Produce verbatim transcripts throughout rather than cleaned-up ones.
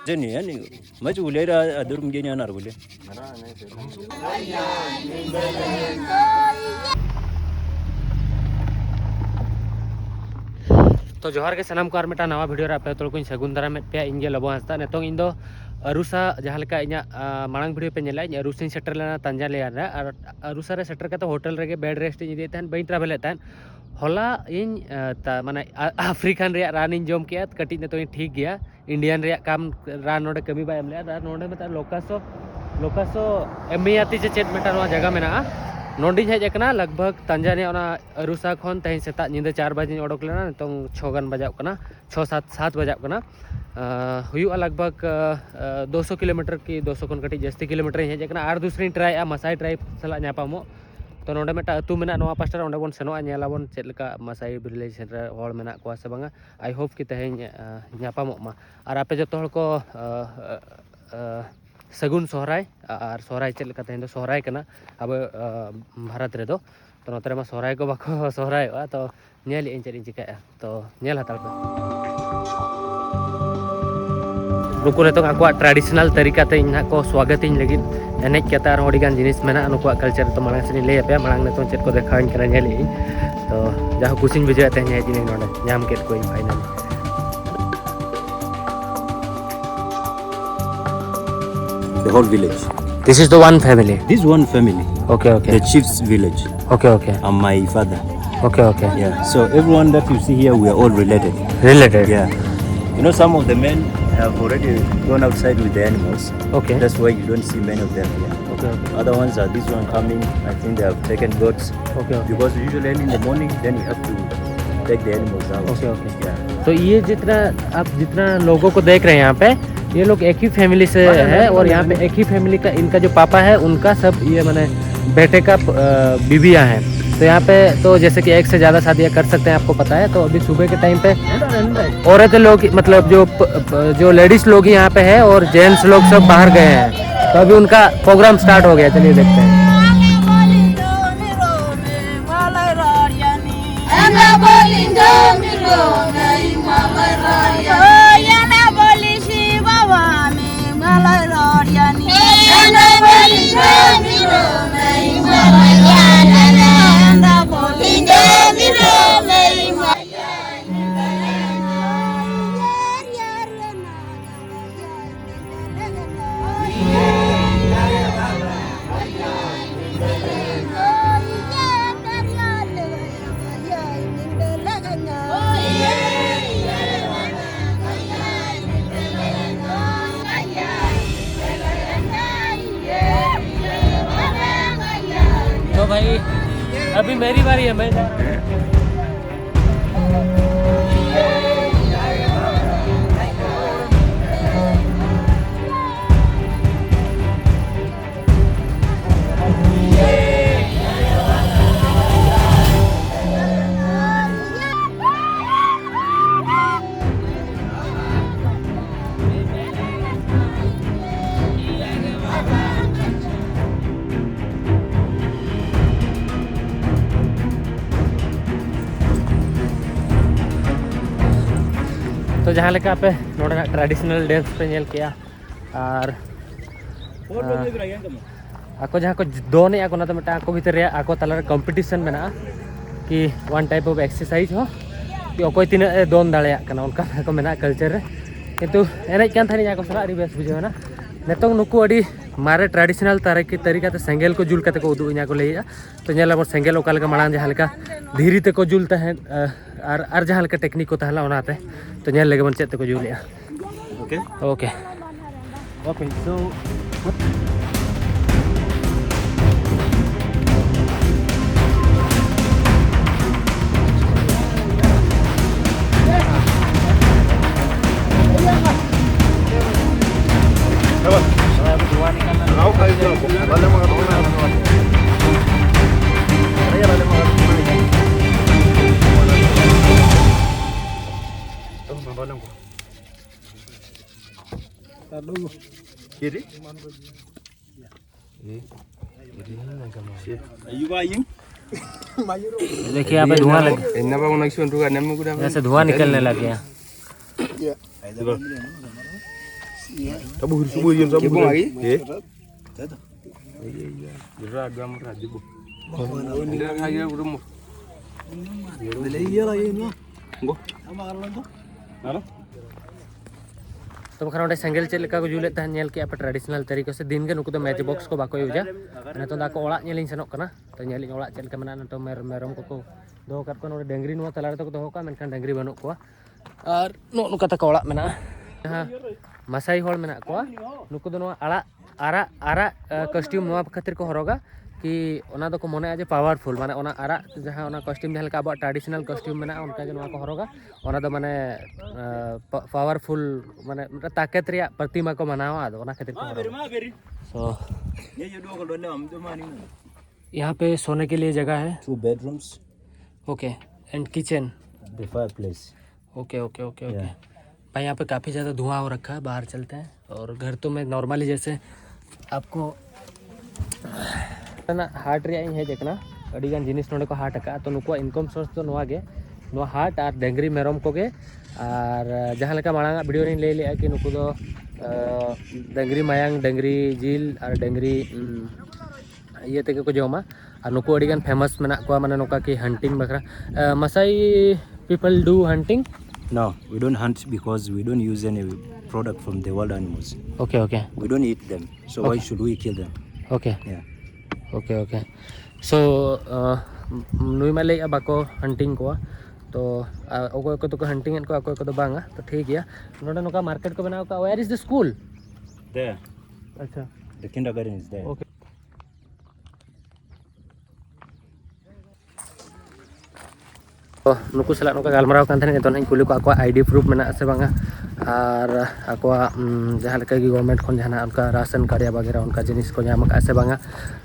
ᱡᱮ ᱱᱤᱭᱟᱹ ᱱᱤᱭᱟᱹ ᱢᱚᱡᱽ ᱵᱚᱞᱮ ᱨᱟ ᱟᱫᱩᱨ ᱢᱩᱡᱮ ᱧᱟ ᱱᱟᱨ ᱵᱚᱞᱮ᱾ ᱛᱚ ᱡᱚᱦᱟᱨ ᱜᱮ ᱥᱟᱱᱟᱢ ᱠᱚ, ᱟᱨ ᱢᱤᱫᱴᱟᱝ ᱱᱟᱣᱟ ᱵᱷᱤᱰᱤᱭᱳ ᱨᱮ ᱟᱯᱮ ᱡᱚᱛᱚ ᱦᱚᱲ ᱠᱚᱧ ᱥᱟᱹᱜᱩᱱ ᱫᱟᱨᱟᱢᱮᱫ ᱯᱮᱭᱟ᱾ ᱤᱧ ᱜᱮ ᱞᱚᱵᱚ ᱦᱟᱸᱥᱫᱟ᱾ ᱱᱤᱛᱚᱝ ᱤᱧ ᱫᱚ ᱟᱹᱨᱩᱥᱟ, ᱡᱟᱦᱟᱸ ᱞᱮᱠᱟ ᱤᱧᱟᱹᱜ ᱟᱸ, ᱢᱟᱲᱟᱝ ᱵᱷᱤᱰᱤᱭᱳ ᱯᱮ ᱧᱮᱞᱟ, ᱤᱧ ᱟᱹᱨᱩᱥᱟᱧ ᱥᱮᱴᱮᱨ ᱞᱮᱱᱟ ᱛᱟᱱᱡᱟᱱᱤᱭᱟ ᱨᱮ᱾ ᱟᱨ ᱟᱹᱨᱩᱥᱟ ᱨᱮ ᱥᱮᱴᱮᱨ ᱠᱟᱛᱮ ᱦᱳᱴᱮᱞ ᱨᱮᱜᱮ ᱵᱮᱰ ᱨᱮᱥᱴ ᱤᱧ ᱤᱫᱤᱭᱮᱫ ᱛᱟᱦᱮᱸᱫ, ᱵᱟᱹᱧ ᱴᱨᱟᱵᱷᱮᱞᱮᱫ ᱛᱟᱦᱮᱸᱫ᱾ ᱦᱚᱞᱟ ᱤᱧ ᱟᱸ, ᱛᱟ- ᱢᱟᱱᱮ ᱟ- ᱟᱯᱷᱨᱤᱠᱟᱱ ᱨᱮᱭᱟᱜ ᱨᱟᱱᱤᱧ ᱡᱚᱢ ᱠᱮᱜᱼᱟ, ᱠᱟᱹᱴᱤᱡ ᱱᱤᱛᱚᱝ ᱤᱧ ᱴᱷᱤᱠ ᱜᱮᱭᱟ᱾ ᱤᱱᱰᱤᱭᱟᱱ ᱨᱮᱭᱟᱜ ᱠᱟᱢ ᱨᱟᱱ ᱱᱚᱰᱮ ᱠᱟᱹᱢᱤ ᱵᱟᱭ ᱮᱢ ᱞᱮᱫᱼᱟ᱾ ᱟᱨ ᱱᱚᱰᱮ ᱢᱤᱫᱴᱟᱝ ᱞᱳᱠᱟᱥᱳ ᱞᱳᱠᱟᱥᱳ ᱮᱢᱤᱭᱟᱛᱤ ᱪᱮ ᱪᱮᱫ ᱢᱤᱫᱴᱟᱝ ᱱᱚᱣᱟ ᱡᱟᱭᱜᱟ ᱢᱮᱱᱟᱜᱼᱟ, ᱱᱚᱸᱰᱮᱧ ᱦᱮᱡ ᱟᱠᱟᱱᱟ᱾ ᱞᱟᱜᱽ ᱵᱷᱟᱜᱽ ᱛᱟᱱᱡᱟᱱᱤᱭᱟ ᱚᱱᱟ ᱟᱹᱨᱩᱥᱟ ᱠᱷᱚᱱ ᱛᱮᱦᱮᱧ ᱥᱮᱛᱟᱜ ᱧᱤᱫᱟᱹ ᱪᱟᱨ ᱵᱟᱡᱮᱧ ᱚᱰᱚᱠ ᱞᱮᱱᱟ, ᱱᱤᱛᱚᱝ ᱪᱷᱚ ᱜᱟᱱ ᱵᱟᱡᱟᱜ ᱠᱟᱱᱟ, ᱪᱷᱚ ᱥᱟᱛ ᱥᱟᱛ ᱵᱟᱡᱟᱜ ᱠᱟᱱᱟ᱾ ᱟᱸ, ᱦᱩᱭᱩᱜᱼᱟ ᱞᱟᱜᱽ ᱵᱷᱟᱜᱽ ᱟᱸ, ᱫᱩᱥᱚ ᱠᱤᱞᱳᱢᱤᱴᱟᱨ ᱠᱤ ᱫᱩᱥᱚ ᱠᱷᱚᱱ ᱠᱟᱹᱴᱤᱡ ᱡᱟᱹᱥᱛᱤ ᱠᱤᱞᱳᱢᱤᱴᱟᱨᱤᱧ ᱦᱮᱡ ᱟᱠᱟᱱᱟ᱾ ᱟᱨ ᱫᱩᱥᱨᱟᱧ ᱴᱨᱟᱭᱮᱫᱼᱟ ᱢᱟᱥᱟᱭ ᱴᱨᱟᱭᱤᱵᱽ ᱥᱟᱞᱟᱜ ᱧᱟᱯᱟᱢᱚᱜ᱾ ᱛᱚ ᱱᱚᱸᱰᱮ ᱢᱤᱫᱴᱟᱝ ᱟᱹᱛᱩ ᱢᱮᱱᱟᱜᱼᱟ ᱱᱚᱣᱟ ᱯᱟᱥᱴᱟ ᱨᱮ, ᱚᱸᱰᱮ ᱵᱚᱱ ᱥᱮᱱᱚᱜᱼᱟ, ᱧᱮᱞ ᱟᱵᱚᱱ ᱪᱮᱫ ᱞᱮᱠᱟ ᱢᱟᱥᱟᱭ ᱵᱷᱤᱞᱮᱡᱽ ᱨᱮ ᱦᱚᱲ ᱢᱮᱱᱟᱜ ᱠᱚᱣᱟ ᱥᱮ ᱵᱟᱝᱟ᱾ ᱟᱭ ᱦᱳᱯ ᱠᱤ ᱛᱮᱦᱮᱧ ᱟᱸ, ᱧᱟᱯᱟᱢᱚᱜ ᱢᱟ᱾ ᱟᱨ ᱟᱯᱮ ᱡᱚᱛᱚ ᱦᱚᱲ ᱠᱚ ᱟᱸ, ᱟᱸ, ᱥᱟᱹᱜᱩᱱ ᱥᱚᱦᱨᱟᱭ᱾ ᱟᱨ ᱥᱚᱦᱨᱟᱭ ᱪᱮᱫ ᱞᱮᱠᱟ, ᱛᱮᱦᱮᱧ ᱫᱚ ᱥᱚᱦᱨᱟᱭ ᱠᱟᱱᱟ ᱟᱵᱚ ᱟᱸ, ᱵᱷᱟᱨᱚᱛ ᱨᱮᱫᱚ᱾ ᱛᱚ ᱱᱚᱛᱮ ᱨᱮᱢᱟ ᱥᱚᱦᱨᱟᱭ ᱠᱚ ᱵᱟᱠᱚ ᱥᱚᱦᱨᱟᱭᱚᱜᱼᱟ᱾ ᱛᱚ ᱧᱮᱞ ᱮᱫ ᱟᱹᱧ ᱪᱮᱫ ᱤᱧ ᱪᱤᱠᱟᱹᱭᱟ, ᱛᱚ ᱧᱮᱞ ᱦᱟᱛᱟᱲ ᱯᱮ᱾ ᱱᱩᱠᱩ ᱱᱤᱛᱚᱝ ᱟᱠᱚᱣᱟᱜ ᱴᱨᱟᱰᱤᱥᱚᱱᱟᱞ ᱛᱟᱹᱨᱤᱠᱟ ᱛᱮ ᱤᱧ ᱱᱟᱦᱟᱜ ᱠᱚ ᱥᱣᱟᱜᱚᱛ ᱤᱧ ᱞᱟᱹᱜᱤᱫ᱾ ᱮᱱᱮᱡ ᱠᱟᱛᱮ ᱟᱨᱦᱚᱸ ᱟᱹᱰᱤ ᱜᱟᱱ ᱡᱤᱱᱤᱥ ᱢᱮᱱᱟᱜᱼᱟ ᱱᱩᱠᱩᱣᱟᱜ ᱠᱟᱞᱪᱟᱨ᱾ ᱛᱚ ᱢᱟᱲᱟᱝ ᱥᱮᱫ ᱤᱧ ᱞᱟᱹᱭ ᱟᱯᱮᱭᱟ, ᱢᱟᱲᱟᱝ ᱱᱤᱛᱚᱝ ᱪᱮᱫ ᱠᱚ ᱫᱮᱠᱷᱟᱣ ᱤᱧ ᱠᱟᱱᱟ ᱧᱮᱞ ᱮᱫ ᱤᱧ᱾ ᱛᱚ ᱡᱟᱦᱟᱸ ᱠᱩᱥᱤᱧ ᱵᱩᱡᱷᱟᱹᱣᱮᱫ ᱛᱟᱦᱮᱸᱫ ᱦᱮᱡ ᱤᱧ ᱱᱚᱰᱮ, ᱧᱟᱢ ᱠᱮᱫ ᱠᱚᱣᱟᱧ finally. The whole village. This is the one family. This one family. Okay, okay. The chief's village. Okay, okay. And my father. Okay, okay. Yeah. So everyone that you see here, we are all related. Related. Yeah. You know, some of the men have already gone outside with the animals. Okay. That's why you don't see many of them here. Okay, okay. Other ones are this one coming. I think they have taken goats. Okay, okay. Because usually early in the morning, then you have to take the animals out. Okay, okay. Yeah. तो ये जितना आप जितना लोगों को देख रहे हैं यहाँ पे, ये लोग एक ही फैमिली से है और यहाँ पे एक ही फैमिली का, इनका जो पापा है उनका सब ये मैंने बेटे का अ, बीवियाँ हैं। तो यहाँ पे तो जैसे कि एक से ज़्यादा शादियाँ कर सकते हैं, आपको पता है। तो अभी सुबह के टाइम पे औरतें लोग, मतलब जो प- प- जो लेडीज लोग यहाँ पे है और जेंट्स लोग सब बाहर गए हैं। तो अभी उनका प्रोग्राम स्टार्ट हो गया, चलिए देखते हैं। अभी मेरी बारी है, मैं जा रहा हूँ। ᱛᱚ, ᱡᱟᱦᱟᱸ ᱞᱮᱠᱟ ᱟᱯᱮ ᱱᱚᱰᱮᱱᱟᱜ traditional dance ᱯᱮ ᱧᱮᱞ ᱠᱮᱜᱼᱟ, ᱟᱨ ᱟᱠᱚ ᱡᱟᱦᱟᱸ ᱠᱚ ᱫᱚᱱᱮᱜᱼᱟ ᱠᱚ, ᱚᱱᱟ ᱫᱚ ᱢᱤᱫᱴᱟᱝ ᱟᱠᱚ ᱵᱷᱤᱛᱤᱨ ᱨᱮᱭᱟᱜ ᱟᱠᱚ ᱛᱟᱞᱟᱨᱮ competition ᱢᱮᱱᱟᱜᱼᱟ, ᱠᱤ one type of exercise ᱦᱚᱸ, ᱠᱤ ᱚᱠᱚᱭ ᱛᱤᱱᱟᱹᱜ ᱮ ᱫᱚᱱ ᱫᱟᱲᱮᱭᱟᱜ ᱠᱟᱱᱟ, ᱚᱱᱠᱟ ᱠᱚ ᱢᱮᱱᱟᱜᱼᱟ culture ᱨᱮ᱾ ᱠᱤᱱᱛᱩ ᱮᱱᱮᱡ ᱠᱟᱱ ᱛᱟᱦᱮᱱᱤᱧ ᱟᱠᱚ ᱥᱟᱞᱟᱜ, ᱟᱹᱰᱤ ᱵᱮᱥ ᱵᱩᱡᱷᱟᱹᱣ ᱮᱱᱟ᱾ ᱱᱤᱛᱚᱝ ᱱᱩᱠᱩ ᱟᱹᱰᱤ ᱢᱟᱨᱮ traditional ᱛᱟᱨᱤᱠᱤ ᱛᱟᱹᱨᱤᱠᱟ ᱛᱮ ᱥᱮᱸᱜᱮᱞ ᱠᱚ ᱡᱩᱞ ᱠᱟᱛᱮ ᱠᱚ ᱩᱫᱩᱜ ᱟᱹᱧᱟ ᱠᱚ ᱞᱟᱹᱭᱮᱜᱼᱟ᱾ ᱛᱚ, ᱧᱮᱞ ᱟᱵᱚᱱ ᱥᱮᱸᱜᱮᱞ ᱚᱠᱟ ᱞᱮᱠᱟ ᱢᱟᱲᱟᱝ ᱡᱟᱦᱟᱸ ᱞᱮᱠᱟ ᱫᱷᱤᱨᱤ ᱛᱮᱠᱚ ᱡᱩᱞ ᱛᱟᱦᱮᱸᱫ, ᱟᱨ, ᱟᱨ ᱡᱟᱦᱟᱸ ᱞᱮᱠᱟ technique ᱠᱚ ᱛᱟᱦᱮᱸ ᱞᱮᱱᱟ, ᱚᱱᱟᱛᱮ᱾ ᱛᱚ, ᱧᱮᱞ ᱞᱮᱜᱮ ᱵᱚᱱ ᱪᱮᱫ ᱛᱮᱠᱚ ᱡᱩᱞᱮᱜᱼᱟ᱾ Okay. Okay. Okay, so देखिए, यहाँ पे धुआं लग, यहाँ से धुआं निकलने लग गया। ᱛᱚ, ᱵᱟᱠᱷᱟᱱ ᱚᱸᱰᱮ ᱥᱮᱸᱜᱮᱞ ᱪᱮᱫ ᱞᱮᱠᱟ ᱠᱚ ᱡᱩᱞᱮᱫ ᱛᱟᱦᱮᱸᱫ, ᱧᱮᱞ ᱠᱮᱜᱼᱟ ᱯᱮ traditional ᱛᱟᱹᱨᱤᱠᱟ ᱥᱮ ᱫᱤᱱ ᱜᱮ ᱱᱩᱠᱩ ᱫᱚ match box ᱠᱚ ᱵᱟᱠᱚ ᱤᱭᱩᱡᱟ᱾ ᱱᱤᱛᱚᱝ ᱫᱚ ᱟᱠᱚ ᱚᱲᱟᱜ ᱧᱮᱞᱤᱧ ᱥᱮᱱᱚᱜ ᱠᱟᱱᱟ᱾ ᱛᱚ, ᱧᱮᱞᱤᱧ ᱚᱲᱟᱜ ᱪᱮᱫ ᱞᱮᱠᱟ ᱢᱮᱱᱟᱜᱼᱟ᱾ ᱱᱤᱛᱚᱝ ᱢᱮᱨ-, ᱢᱮᱨᱚᱢ ᱠᱚᱠᱚ ᱫᱚᱦᱚ ᱟᱠᱟᱫ ᱠᱚᱣᱟ ᱱᱚᱰᱮ, ᱰᱟᱹᱝᱨᱤ ᱱᱚᱣᱟ ᱛᱟᱞᱟ ᱨᱮᱫᱚ ᱠᱚ ᱫᱚᱦᱚ ᱠᱚᱣᱟ, ᱢᱮᱱᱠᱷᱟᱱ ᱰᱟᱹᱝᱨᱤ ᱵᱟᱹᱱᱩᱜ ᱠᱚᱣᱟ᱾ ᱟᱨ ᱱᱚᱜᱼᱚ ᱱᱚᱝᱠᱟ ᱛᱟᱠᱚ ᱚᱲᱟᱜ ᱢᱮᱱᱟᱜᱼᱟ᱾ ᱡᱟᱦᱟᱸ ᱢᱟᱥᱟᱭ ᱦᱚᱲ ᱢᱮᱱᱟᱜ ᱠᱚᱣᱟ, ᱱᱩᱠᱩ ᱫᱚ ᱱᱚᱣᱟ ᱟᱲᱟᱜ, ᱟᱨᱟᱜ, ᱟᱨᱟᱜ, ᱟ, costume ᱱᱚᱣᱟ ᱠᱷᱟᱹᱛᱤᱨ ᱠᱚ ᱦᱚᱨᱚᱜᱟ, ᱠᱤ ᱚᱱᱟ ᱫᱚᱠᱚ ᱢᱚᱱᱮᱜᱼᱟ ᱡᱮ ᱯᱟᱣᱟᱨᱯᱷᱩᱞ, ᱢᱟᱱᱮ ᱚᱱᱟ ᱟᱨᱟᱜ ᱡᱟᱦᱟᱸ ᱚᱱᱟ ᱠᱚᱥᱴᱤᱭᱩᱢ ᱡᱟᱦᱟᱸ ᱞᱮᱠᱟ ᱟᱵᱚᱣᱟᱜ ᱴᱨᱟᱰᱤᱥᱚᱱᱟᱞ ᱠᱚᱥᱴᱤᱭᱩᱢ ᱢᱮᱱᱟᱜᱼᱟ, ᱚᱱᱠᱟ ᱜᱮ ᱱᱚᱣᱟ ᱠᱚ ᱦᱚᱨᱚᱜᱟ᱾ ᱚᱱᱟ ᱫᱚ ᱢᱟᱱᱮ ᱯᱟᱣᱟᱨᱯᱷᱩᱞ, ᱢᱟᱱᱮ ᱢᱤᱫᱴᱟᱝ ᱛᱟᱠᱮᱛ ᱨᱮᱭᱟᱜ ᱯᱨᱚᱛᱤᱢᱟ ᱠᱚ ᱢᱟᱱᱟᱣᱟ, ᱟᱫᱚ ᱚᱱᱟ ᱠᱷᱟᱹᱛᱤᱨ ᱠᱚ ᱦᱚᱨᱚᱜᱟ᱾ So, यहाँ पे सोने के लिए जगह है। Two bedrooms. Okay. And kitchen. The fireplace. Okay, okay, okay, okay. या। भाई, यहाँ पे काफ़ी ज़्यादा धुआं हो रखा है, बाहर चलते हैं। और घर तो मैं नॉर्मली जैसे आपको ᱦᱟᱴ ᱨᱮᱭᱟᱜ ᱤᱧ ᱦᱮᱡ ᱟᱠᱟᱱᱟ᱾ ᱟᱹᱰᱤᱜᱟᱱ ᱡᱤᱱᱤᱥ ᱱᱚᱰᱮ ᱠᱚ ᱦᱟᱴ ᱟᱠᱟᱫᱼᱟ᱾ ᱛᱚ, ᱱᱩᱠᱩᱣᱟᱜ ᱤᱱᱠᱟᱢ ᱥᱳᱨᱥ ᱫᱚ ᱱᱚᱣᱟ ᱜᱮ, ᱱᱚᱣᱟ ᱦᱟᱴ ᱟᱨ ᱰᱟᱹᱝᱨᱤ ᱢᱮᱨᱚᱢ ᱠᱚᱜᱮ᱾ ᱟᱨ ᱡᱟᱦᱟᱸ ᱞᱮᱠᱟ ᱢᱟᱲᱟᱝ ᱟᱜ ᱵᱷᱤᱰᱤᱭᱳ ᱨᱤᱧ ᱞᱟᱹᱭ ᱞᱮᱫᱼᱟ ᱠᱤ ᱱᱩᱠᱩ ᱫᱚ, ᱟᱸ, ᱰᱟᱹᱝᱨᱤ ᱢᱟᱭᱟᱝ, ᱰᱟᱹᱝᱨᱤ ᱡᱤᱞ ᱟᱨ ᱰᱟᱹᱝᱨᱤ, ᱩᱸ, ᱤᱭᱟᱹ ᱛᱮᱜᱮ ᱠᱚ ᱡᱚᱢᱟ᱾ ᱟᱨ ᱱᱩᱠᱩ ᱟᱹᱰᱤᱜᱟᱱ ᱯᱷᱮᱢᱟᱥ ᱢᱮᱱᱟᱜ ᱠᱚᱣᱟ, ᱢᱟᱱᱮ ᱱᱚᱝᱠᱟ ᱠᱤ ᱦᱟᱱᱴᱤᱝ ᱵᱟᱠᱷᱨᱟ᱾ ᱟᱸ, ᱢᱟᱥᱟᱭ people do hunting? No, we don't hunt because we don't use any product from the wild animals. Okay, okay. We don't eat them. So why Okay. should we kill them? Okay. Yeah. Okay, okay. So, uh, ᱱᱩᱭ ᱢᱟ ᱞᱟᱹᱭᱮᱫᱼᱟ ᱵᱟᱠᱚ ᱦᱟᱱᱴᱤᱝ ᱠᱚᱣᱟ, ᱛᱚ ᱚᱠᱚᱭ ᱠᱚᱫᱚ ᱠᱚ ᱦᱟᱱᱴᱤᱝ ᱮᱫ ᱠᱚᱣᱟ, ᱚᱠᱚᱭ ᱠᱚᱫᱚ ᱵᱟᱝᱟ᱾ ᱛᱚ ᱴᱷᱤᱠ ᱜᱮᱭᱟ, ᱱᱚᱰᱮ ᱱᱚᱝᱠᱟ ᱢᱟᱨᱠᱮᱴ ᱠᱚ ᱵᱮᱱᱟᱣ ᱠᱟᱜᱼᱟ᱾ Where is the school? There. ᱟᱪᱪᱷᱟ᱾ The kindergarten is there. Okay. ᱛᱚ, ᱱᱩᱠᱩ ᱥᱟᱞᱟᱜ ᱱᱚᱝᱠᱟ ᱜᱟᱞᱢᱟᱨᱟᱣ ᱠᱟᱱ ᱛᱟᱦᱮᱸᱱᱟ᱾ ᱱᱤᱛᱚᱜ ᱱᱟᱦᱟᱜ ᱤᱧ ᱠᱩᱞᱤ ᱠᱚᱣᱟ ᱟᱠᱚᱣᱟᱜ ᱟᱭᱰᱤ ᱯᱨᱩᱯᱷ ᱢᱮᱱᱟᱜᱼᱟ ᱥᱮ ᱵᱟᱝᱟ, ᱟᱨ ᱟᱠᱚᱣᱟᱜ, ᱩᱢ, ᱡᱟᱦᱟᱸ ᱞᱮᱠᱟ ᱜᱮ ᱜᱚᱵᱷᱢᱮᱱᱴ ᱠᱷᱚᱱ ᱡᱟᱦᱟᱱᱟᱜ ᱚᱱᱠᱟ ᱨᱟᱥᱚᱱ ᱠᱟᱨᱰ ᱭᱟ ᱵᱟᱜᱮᱨᱟ ᱚᱱᱠᱟ ᱡᱤᱱᱤᱥ ᱠᱚ ᱧᱟᱢ ᱟᱠᱟᱫᱼᱟ ᱥᱮ ᱵᱟᱝᱟ᱾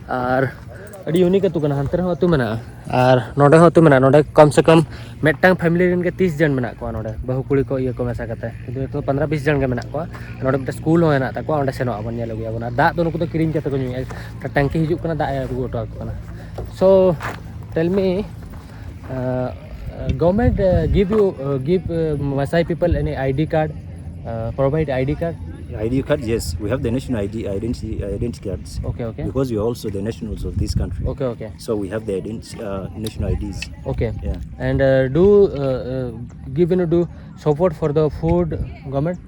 ᱟᱨ ᱟᱹᱰᱤ ᱤᱭᱩᱱᱤᱠ ᱟᱹᱛᱩ ᱠᱟᱱᱟ, ᱦᱟᱱᱛᱮ ᱨᱮᱦᱚᱸ ᱟᱹᱛᱩ ᱢᱮᱱᱟᱜᱼᱟ ᱟᱨ ᱱᱚᱰᱮ ᱦᱚᱸ ᱟᱹᱛᱩ ᱢᱮᱱᱟᱜᱼᱟ᱾ ᱱᱚᱰᱮ ᱠᱚᱢ ᱥᱮ ᱠᱚᱢ ᱢᱤᱫᱴᱟᱝ ᱯᱷᱮᱢᱤᱞᱤ ᱨᱮᱱ ᱜᱮ ᱛᱤᱥ ᱡᱚᱱ ᱢᱮᱱᱟᱜ ᱠᱚᱣᱟ ᱱᱚᱰᱮ, ᱵᱟᱹᱦᱩ ᱠᱩᱲᱤ ᱠᱚ ᱤᱭᱟᱹ ᱠᱚ ᱢᱮᱥᱟ ᱠᱟᱛᱮ᱾ ᱠᱤᱱᱛᱩ ᱱᱤᱛᱚᱜ ᱯᱚᱱᱫᱽᱨᱚ ᱵᱤᱥ ᱡᱚᱱ ᱜᱮ ᱢᱮᱱᱟᱜ ᱠᱚᱣᱟ᱾ ᱱᱚᱰᱮ ᱢᱤᱫᱴᱮᱱ ᱥᱠᱩᱞ ᱦᱚᱸ ᱦᱮᱱᱟᱜ ᱛᱟᱠᱚᱣᱟ, ᱚᱸᱰᱮ ᱥᱮᱱᱚᱜ ᱟᱵᱚᱱ, ᱧᱮᱞ ᱟᱹᱜᱩᱭᱟᱵᱚᱱ᱾ ᱟᱨ ᱫᱟᱜ ᱫᱚ ᱱᱩᱠᱩ ᱫᱚ ᱠᱤᱨᱤᱧ ᱠᱟᱛᱮ ᱠᱚ ᱧᱩᱭᱮᱫᱼᱟ, ᱴᱟᱝᱠᱤ ᱦᱤᱡᱩᱜ ᱠᱟᱱᱟ, ᱫᱟᱜ ᱮ ᱟᱹᱜᱩ ᱦᱚᱴᱚ ᱟᱠᱚ ᱠᱟᱱᱟ᱾ So, tell me, uh, government, uh, give you, uh, give, uh, Masai people any I D card, uh, provide I D card? I D card, yes. We have the national I D, identity, identity cards. Okay, okay. Because we are also the nationals of this country. Okay, okay. So we have the identi-, uh, national I Ds. Okay. Yeah. And, uh, do, uh, uh, give, you know, do support for the food, government?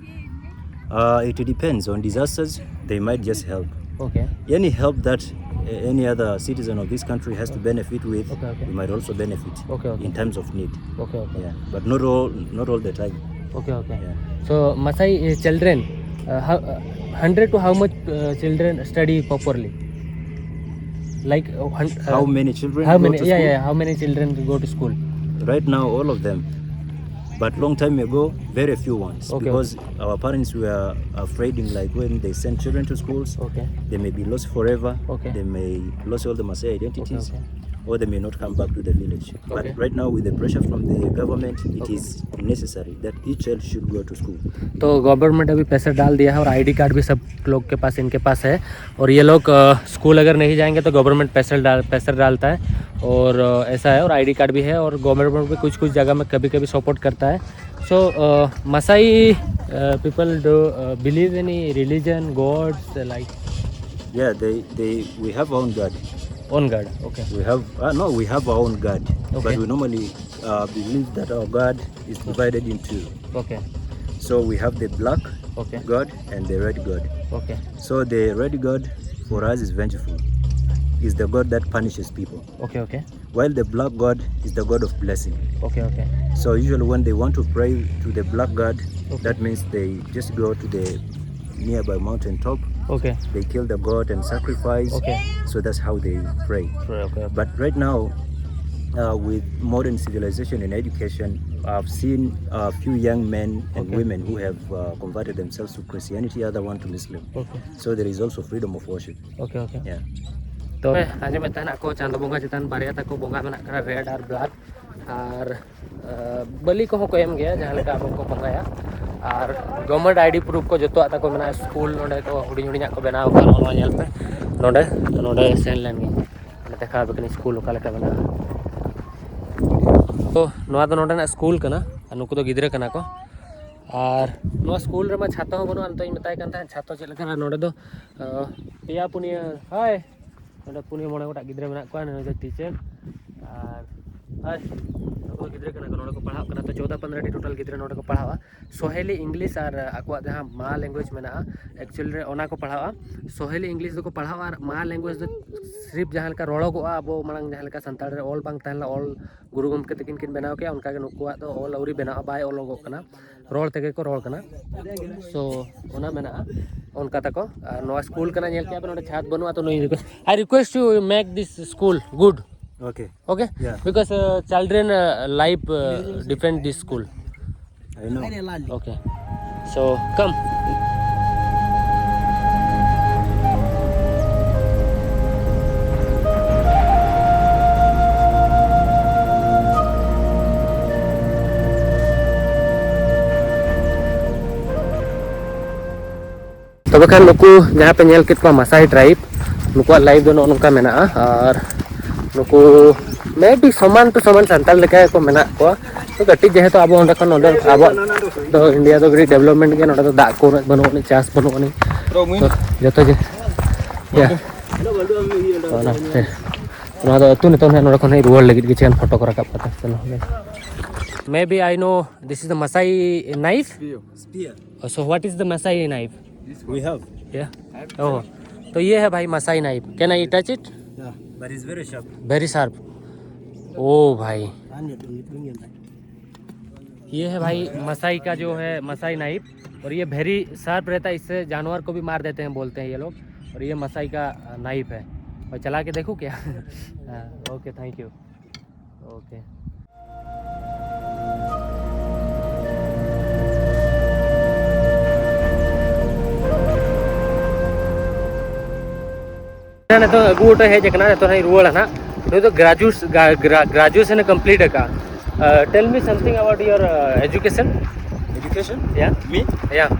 Uh, it depends. On disasters, they might just help. Okay. Any help that, uh, any other citizen of this country has to benefit with, Okay, okay. we might also benefit Okay, okay. in terms of need. Okay, okay. Yeah, but not all, not all the time. Okay, okay. Yeah. So, Masai, uh, children, uh, how, uh, hundred to how much, uh, children study properly? Like uh, hun- uh, how many children how go many to yeah school? Yeah, how many children go to school? Right now, all of them. But long time ago, very few ones. Okay, because okay. Our parents were afraid, like, when they send children to schools, okay, they may be lost forever. Okay. They may lose all the Maasai identities, okay, okay, or they may not come back to the village. Okay. But right now, with the pressure from the government, it okay. Is necessary that each child should go to school. तो government अभी pressure डाल दिया है और ID card भी सब लोग के पास, इनके पास है। और ये लोग स्कूल अगर नहीं जाएंगे तो गवर्नमेंट प्रेशर डाल प्रेशर डालता है। और ऐसा है, और आईडी कार्ड भी है, और गवर्नमेंट भी कुछ कुछ जगह में कभी कभी सपोर्ट करता है। So Maasai people do believe any religion, gods, like? Yeah, they they we have our own god. Own god. Okay. We have uh, no, we have our own god, okay, but we normally uh, believe that our god is divided in two. Okay. So we have the black, okay, god and the red god. Okay. So the red god for us is vengeful, is the god that punishes people. Okay, okay. While the black god is the god of blessing. Okay, okay. So usually when they want to pray to the black god, okay, that means they just go to the nearby mountain top. Okay. They kill the god and sacrifice. Okay. So that's how they pray. Pray, okay, okay. But right now, uh, with modern civilization and education, I've seen a few young men and, okay, women who have uh, converted themselves to Christianity, other one to Muslim. Okay. So there is also freedom of worship. Okay, okay. Yeah. ᱛᱚ ᱟᱸᱡᱚᱢᱮᱫ ᱛᱟᱦᱮᱱᱟ ᱠᱚ ᱪᱟᱸᱫᱚ ᱵᱚᱸᱜᱟ ᱪᱮᱛᱟᱱ ᱵᱟᱨᱭᱟ ᱛᱟᱠᱚ ᱵᱚᱸᱜᱟ ᱢᱮᱱᱟᱜ ᱠᱟᱱᱟ, ᱨᱮᱰ ᱟᱨ ᱵᱞᱟᱠ᱾ ᱟᱨ ᱵᱟᱹᱞᱤ ᱠᱚᱦᱚᱸ ᱠᱚ ᱮᱢ ᱜᱮᱭᱟ, ᱡᱟᱦᱟᱸ ᱞᱮᱠᱟ ᱟᱵᱚ ᱠᱚ ᱵᱚᱸᱜᱟᱭᱟ᱾ ᱟᱨ ᱜᱚᱵᱷᱚᱨᱱᱢᱮᱱᱴ ᱟᱭᱰᱤ ᱯᱨᱩᱯᱷ ᱠᱚ ᱡᱚᱛᱚᱣᱟᱜ ᱛᱟᱠᱚ ᱢᱮᱱᱟᱜᱼᱟ᱾ ᱥᱠᱩᱞ ᱱᱚᱸᱰᱮ ᱠᱚ ᱦᱩᱰᱤᱧ ᱦᱩᱰᱤᱧᱟᱜ ᱠᱚ ᱵᱮᱱᱟᱣ ᱟᱠᱟᱫ, ᱱᱚᱣᱟ ᱧᱮᱞ ᱯᱮ᱾ ᱱᱚᱸᱰᱮ ᱱᱚᱸᱰᱮ ᱥᱮᱱ ᱞᱮᱱ ᱜᱮ, ᱱᱚᱸᱰᱮ ᱫᱮᱠᱷᱟᱣ ᱟᱯᱮ ᱠᱟᱹᱱᱟᱹᱧ ᱥᱠᱩᱞ ᱚᱠᱟ ᱞᱮᱠᱟ ᱢᱮᱱᱟᱜᱼᱟ᱾ ᱛᱚ ᱱᱚᱣᱟ ᱫᱚ ᱱᱚᱸᱰᱮᱱᱟᱜ ᱥᱠᱩᱞ ᱠᱟᱱᱟ, ᱟᱨ ᱱᱩᱠᱩ ᱫᱚ ᱜᱤᱫᱽᱨᱟᱹ ᱠᱟᱱᱟ ᱠᱚ᱾ ᱟᱨ ᱱᱚᱣᱟ ᱥᱠᱩᱞ ᱨᱮᱢᱟ ᱪᱷᱟᱛᱟ ᱦᱚᱸ ᱵᱟᱹᱱᱩᱜᱼᱟ᱾ ᱱᱤᱛᱚᱜ ᱤᱧ ᱢᱮᱛᱟᱭ ᱠᱟᱱ ᱛᱟᱦᱮᱸᱫ ᱪᱷᱟᱛᱟ ᱪᱮᱫ ᱞᱮᱠᱟᱱᱟ᱾ ᱱᱚᱸᱰᱮ ᱫᱚ ᱯᱮᱭᱟ ᱯᱩᱱᱭᱟᱹ, ᱦᱟᱭ, ᱱᱚᱰᱮ ᱯᱩᱱᱭᱟᱹ ᱢᱚᱬᱮ ᱜᱚᱴᱟᱝ ᱜᱤᱫᱽᱨᱟᱹ ᱢᱮᱱᱟᱜ ᱠᱚᱣᱟ᱾ ᱱᱩᱭ ᱫᱚ ᱴᱤᱪᱟᱨ᱾ ᱟᱨ ᱟᱨ ᱱᱩᱠᱩ ᱫᱚ ᱜᱤᱫᱽᱨᱟᱹ ᱠᱟᱱᱟ ᱠᱚ, ᱱᱚᱰᱮ ᱠᱚ ᱯᱟᱲᱦᱟᱜ ᱠᱟᱱᱟ᱾ ᱛᱚ ᱪᱚ ᱯᱚᱱᱫᱽᱨᱚ ᱴᱤ ᱴᱳᱴᱟᱞ ᱜᱤᱫᱽᱨᱟᱹ ᱱᱚᱰᱮ ᱠᱚ ᱯᱟᱲᱦᱟᱜᱼᱟ᱾ ᱥᱚᱦᱮᱞᱤ ᱤᱝᱞᱤᱥ ᱟᱨ ᱟᱠᱚᱣᱟᱜ ᱡᱟᱦᱟᱸ ᱢᱟ ᱞᱮᱝᱜᱩᱭᱮᱡᱽ ᱢᱮᱱᱟᱜᱼᱟ, ᱮᱠᱪᱩᱭᱮᱞᱤ ᱨᱮ ᱚᱱᱟ ᱠᱚ ᱯᱟᱲᱦᱟᱜᱼᱟ᱾ ᱥᱚᱦᱮᱞᱤ ᱤᱝᱞᱤᱥ ᱫᱚᱠᱚ ᱯᱟᱲᱦᱟᱜᱼᱟ, ᱟᱨ ᱢᱟ ᱞᱮᱝᱜᱩᱭᱮᱡᱽ ᱫᱚ ᱥᱤᱨᱯ ᱡᱟᱦᱟᱸ ᱞᱮᱠᱟ ᱨᱚᱲᱚᱜᱚᱜᱼᱟ, ᱟᱵᱚ ᱢᱟᱲᱟᱝ ᱡᱟᱦᱟᱸ ᱞᱮᱠᱟ ᱥᱟᱱᱛᱟᱲ ᱨᱮ ᱚᱞ ᱵᱟᱝ ᱛᱟᱦᱮᱸ ᱞᱮᱱᱟ, ᱚᱞ ᱜᱩᱨᱩ ᱜᱚᱢᱠᱮ ᱛᱟᱹᱠᱤᱱ ᱠᱤᱱ ᱵᱮᱱᱟᱣ ᱠᱮᱜᱼᱟ, ᱚᱱᱠᱟ ᱜᱮ ᱱᱩᱠᱩᱣᱟᱜ ᱫᱚ ᱚᱞ ᱟᱹᱣᱨᱤ ᱵᱮᱱᱟᱜᱼᱟ, ᱵᱟᱭ ᱚᱞᱚᱜᱚᱜ ᱠᱟᱱᱟ, ᱨᱚᱲ ᱛᱮᱜᱮ ᱠᱚ ᱨᱚᱲ ᱠᱟᱱᱟ᱾ ᱥᱳ ᱚᱱᱟ ᱢᱮᱱᱟᱜᱼᱟ ᱚᱱᱠᱟ ᱛᱟᱠᱚ᱾ ᱟᱨ ᱱᱚᱣᱟ ᱥᱠᱩᱞ ᱠᱟᱱᱟ, ᱧᱮᱞ ᱠᱮᱜᱼᱟ ᱯᱮ ᱱᱚᱰᱮ ᱪᱷᱟᱫᱽ ᱵᱟᱹᱱᱩᱜᱼᱟ, ᱛᱚ ᱱᱩᱭ request, I request you make this school good. Okay. Okay? Yeah. Because uh, children uh, life uh, depend this school. I know. Okay. So come. ᱛᱚᱵᱮ ᱠᱷᱟᱱ ᱱᱩᱠᱩ ᱡᱟᱦᱟᱸ ᱯᱮ ᱧᱮᱞ ᱠᱮᱫ ᱠᱚᱣᱟ ᱢᱟᱥᱟᱭ ᱴᱨᱟᱭᱤᱵᱽ, ᱱᱩᱠᱩᱣᱟᱜ ᱞᱟᱭᱤᱯᱷ ᱫᱚ ᱱᱚᱜᱼᱚ ᱱᱚᱝᱠᱟ ᱢᱮᱱᱟᱜᱼᱟ᱾ ᱟᱨ ᱱᱩᱠᱩ ᱢᱮ ᱵᱤ ᱥᱚᱢᱟᱱ ᱴᱩ ᱥᱚᱢᱟᱱ ᱥᱟᱱᱛᱟᱲ ᱞᱮᱠᱟ ᱜᱮᱠᱚ ᱢᱮᱱᱟᱜ ᱠᱚᱣᱟ᱾ ᱛᱚ ᱠᱟᱹᱴᱤᱡ ᱡᱮᱦᱮᱛᱩ ᱟᱵᱚ ᱚᱸᱰᱮ ᱠᱷᱚᱱ ᱱᱚᱰᱮ ᱟᱵᱚᱣᱟᱜ ᱫᱚ ᱤᱱᱰᱤᱭᱟ ᱫᱚ ᱠᱟᱹᱴᱤᱡ ᱰᱮᱵᱷᱞᱚᱯᱢᱮᱱᱴ ᱜᱮᱭᱟ, ᱱᱚᱰᱮ ᱫᱚ ᱫᱟᱜ ᱠᱚ ᱩᱱᱟᱹᱜ ᱵᱟᱹᱱᱩᱜ ᱟᱹᱱᱤᱡ, ᱪᱟᱥ ᱵᱟᱹᱱᱩᱜ ᱟᱹᱱᱤᱡ, ᱛᱚ ᱡᱚᱛᱚ ᱜᱮ ᱭᱟ ᱚᱱᱟᱛᱮ ᱱᱚᱣᱟ ᱫᱚ ᱟᱹᱛᱩ ᱱᱤᱛᱚᱝ ᱦᱟᱸᱜ ᱱᱚᱰᱮ ᱠᱷᱚᱱ ᱦᱟᱸᱜ ᱨᱩᱣᱟᱹᱲ ᱞᱟᱹᱜᱤᱫ ᱜᱮ ᱪᱮᱫ ᱯᱷᱳᱴᱳ ᱠᱚ ᱨᱟᱠᱟᱵ ᱠᱟᱛᱮ ᱪᱚᱞᱚ ᱦᱩᱭ ᱞᱮᱱ᱾ Maybe I know this is the Masai knife. Spear. Spear. Oh, so what is the Masai knife? We have. Yeah. Oh, तो ये है भाई Masai knife. Can I touch it? Yeah. But it's very sharp. Very sharp. ओ भाई, ये है भाई मसाई का जो है मसाई नाइफ, और ये वेरी शार्प रहता है, इससे जानवर को भी मार देते हैं बोलते हैं ये लोग। और ये मसाई का नाइफ है, और चला के देखो क्या? हाँ, ओके, थैंक यू। ओके। ᱱᱤᱛᱚᱜ ᱟᱹᱜᱩ ᱦᱚᱴᱚ ᱦᱮᱡ ᱟᱠᱟᱱᱟ, ᱱᱤᱛᱚᱜ ᱦᱟᱸᱜ ᱨᱩᱣᱟᱹᱲᱟ ᱱᱟᱦᱟᱜ᱾ ᱱᱩᱭ ᱫᱚ ᱜᱨᱟᱡᱩᱭᱮᱥ-, ᱜᱨᱟ-, ᱜᱨᱟ-, ᱜᱨᱟᱡᱩᱭᱮᱥᱚᱱ ᱮ ᱠᱚᱢᱯᱞᱤᱴ ᱟᱠᱟᱫᱼᱟ᱾ Uh, tell me something about your uh, education. Education? Yeah. Me? Yeah.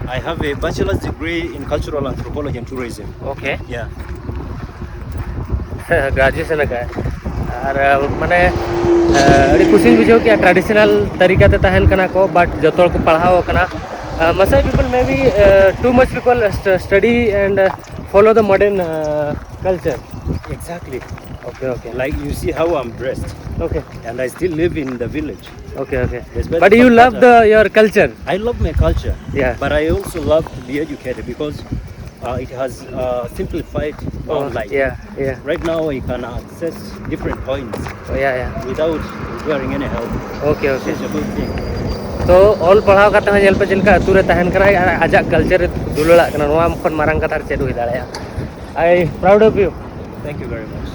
I have a bachelor's degree in cultural anthropology and tourism. Okay. Yeah. Graduation ᱟᱠᱟᱫ᱾ ᱟᱨ ᱢᱟᱱᱮ ᱟᱹᱰᱤ ᱠᱩᱥᱤᱧ ᱵᱩᱡᱷᱟᱹᱣ ᱠᱮᱫᱼᱟ, ᱴᱨᱟᱰᱤᱥᱚᱱᱟᱞ ᱛᱟᱹᱨᱤᱠᱟ ᱛᱮ ᱛᱟᱦᱮᱱ ᱠᱟᱱᱟ ᱠᱚ, ᱵᱟᱴ ᱡᱚᱛᱚ ᱦᱚᱲ ᱠᱚ ᱯᱟᱲᱦᱟᱣ ᱟᱠᱟᱱᱟ᱾ Masai people, maybe uh, too much people st- study and uh, Follow the modern uh, culture. Exactly. Okay, okay. Like you see how I'm dressed, Okay, and I still live in the village. okay, okay. Despite But the you fact love that, the your culture. I love my culture, Yeah. but I also love to be educated because uh, it has uh, simplified our Oh, life. yeah, yeah. Right now, you can access different points Oh, yeah, yeah. without requiring any help. Okay, okay. It's a good thing. ᱛᱚ ᱚᱞ ᱯᱟᱲᱦᱟᱣ ᱠᱟᱛᱮ ᱦᱚᱸ ᱧᱮᱞ ᱯᱮ ᱪᱮᱫ ᱞᱮᱠᱟ ᱟᱹᱛᱩ ᱨᱮ ᱛᱟᱦᱮᱱ ᱠᱟᱱᱟᱭ ᱟᱨ ᱟᱡᱟᱜ ᱠᱟᱞᱪᱟᱨ ᱨᱮ ᱫᱩᱞᱟᱹᱲᱟᱜ ᱠᱟᱱᱟ᱾ ᱱᱚᱣᱟ ᱠᱷᱚᱱ ᱢᱟᱨᱟᱝ ᱠᱟᱛᱷᱟ ᱟᱨ ᱪᱮᱫ ᱦᱩᱭ ᱫᱟᱲᱮᱭᱟᱜᱼᱟ? I proud of you. Thank you very much.